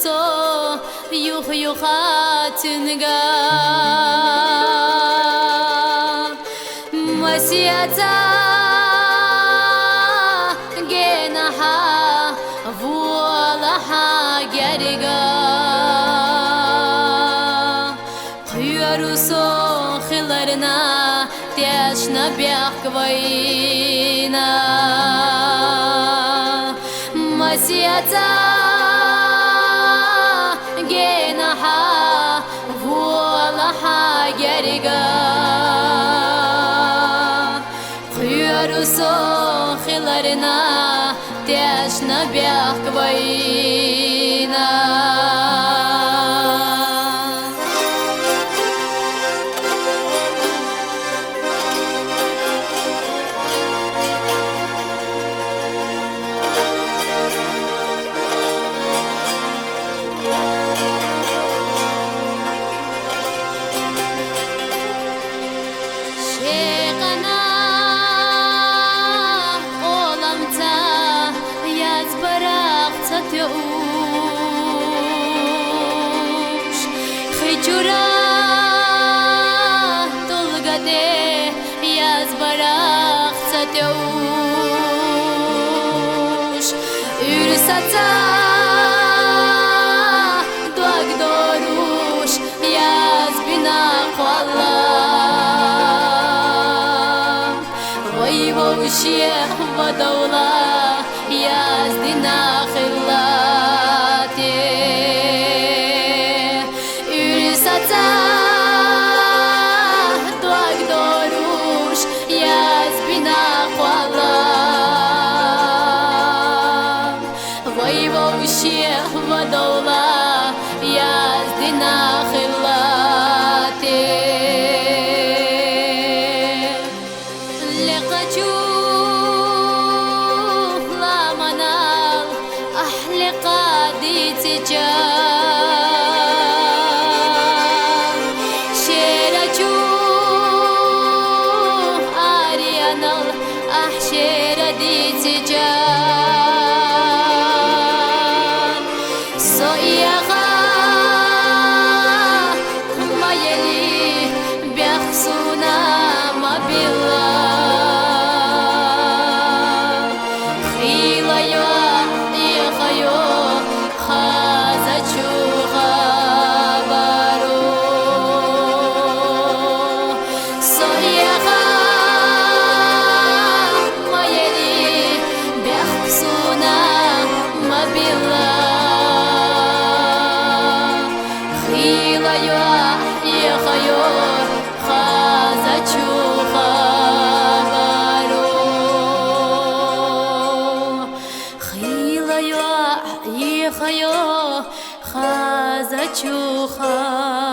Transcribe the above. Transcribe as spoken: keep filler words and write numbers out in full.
Со юх-юха цунга масиятца генахьа волахьа герга. Кхуьру со хиларна тешна бехк вайна. Масиятца генахьа волахьа герга. Кхуьру со хиларна тешна бехк вайна. Шекъана къоламца язбарахъ ца теуш, хи чура тулгаде язбарахъ ца теуш, уьрсаца дог доруш, язбина кхвалла. Вай вовшех ва довла, яздина хиллати. Уьрсаца дог доруш, язбина кхвалла. Вай вовшех ва довла, яздина хиллати. Лекъа чу ламанал, ахь лекъа дицича. Шера чу ариянал, ахь шера дицича. Со яха ма яли, бехк суна ма билла. Хила йо, яха йо, хазачу хабару. Со яха ма яли, бехк суна ма билла. Хила йо, яха йо, хазачу хабару. Хила йо, яха йо, хазачу хабару.